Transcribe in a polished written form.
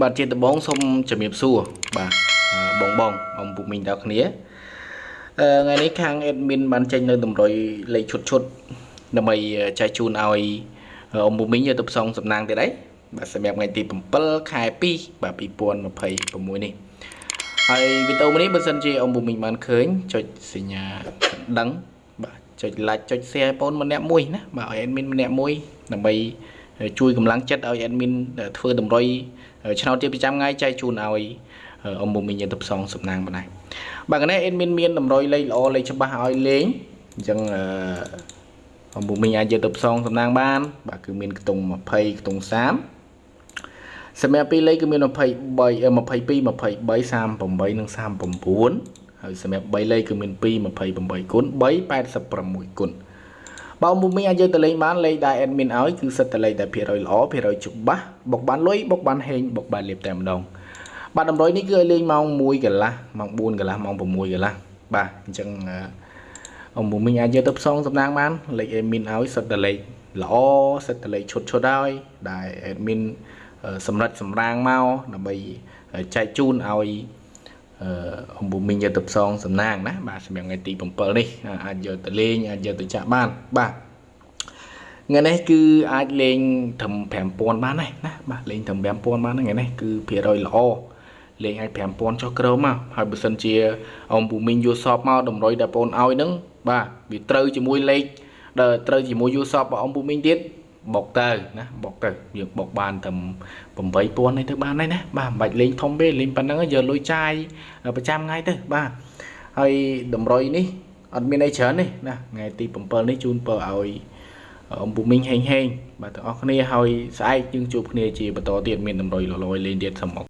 បាទជាដំបូងសូមជំរាបសួរបាទបងបងអំពុកមីងដល់គ្នាថ្ងៃនេះខាង admin បានចេញនៅតម្រុយលេខឈុតឈុតដើម្បីចែកជូនឲ្យអំពុកមីងយកទៅផ្សងសំណាងទៀតអីបាទសម្រាប់ថ្ងៃទី7ខែ2បាទ2026នេះហើយវីដេអូនេះបើសិនជាអំពុកមីងបានឃើញចុចសញ្ញាកណ្ដឹងបាទចុច like ចុច share ឲ្យបងម្នាក់មួយណាបាទឲ្យ admin ម្នាក់មួយដើម្បីជួយកម្លាំងចិត្តឲ្យ admin ធ្វើតម្រុយឆ្នោតជាប្រចាំថ្ងៃចែកជូនឲ្យអ៊ំមុំមីងទៅផ្សងសំណាងបណ្ដែរបាទកណេះ admin មានតម្រុយលេខល្អលេខច្បាស់ឲ្យលេងអញ្ចឹងអ៊ំមុំមីងអាចយកទៅផ្សងសំណាងបានបាទគឺមានខ្ទង់20ខ្ទង់30សម្រាប់ពីរលេខគឺមាន23 22 23 38និង39ហើយសម្រាប់3លេខគឺមាន2 28គុណ3 86គុណបើមុំមីងអាចយកទៅលេងបានលេខដែល admin ឲ្យគឺសិតតែលេខដែលភាគរយល្អភាគរយច្បាស់បុកបានលុយបុកបានហេងបុកបានលៀបតែម្ដងបាទតម្រុយនេះគឺឲ្យលេងម៉ោង1កន្លះម៉ោង4កន្លះម៉ោង6កន្លះបាទអញ្ចឹងអមុំមីងអាចយកទៅផ្សងសំណាងបានលេខ admin ឲ្យសិតតែលេខល្អសិតតែលេខឈុតឈុតហើយដែល admin សម្រិតសម្រាងមកដើម្បីចែកជូនឲ្យអំពូមីងយកទៅផ្សងសំណាងណាបាទសម្រាប់ថ្ងៃទី7នេះអាចយកទៅលេងអាចយកទៅចាក់បានបាទថ្ងៃនេះគឺអាចលេងត្រឹម5000បានដែរណាបាទលេងត្រឹម5000បានថ្ងៃនេះគឺភាគរយល្អលេងអាច5000ចុះក្រោមមកហើយបើសិនជាអំពូមីងយល់សពមកតម្រុយដែលបងឲ្យហ្នឹងបាទវាត្រូវជាមួយលេខដែលត្រូវជាមួយយល់សពរបស់អំពូមីងទៀតបុកទៅណាបុកទៅយើងបុកបានត្រឹម8000នេះទៅបានហើយណាបាទមិនបាច់លេងធំទេលេងប៉ុណ្ណឹងយកលុយចាយប្រចាំថ្ងៃទៅបាទហើយតម្រុយនេះអត់មានអីច្រើនទេណាថ្ងៃទី7នេះជូនពរឲ្យអំពូមីងហេងហេងបាទទាំងអស់គ្នាហើយស្អែកយើងជួបគ្នាជាបន្តទៀតមានតម្រុយលយលេងទៀតសូមអរ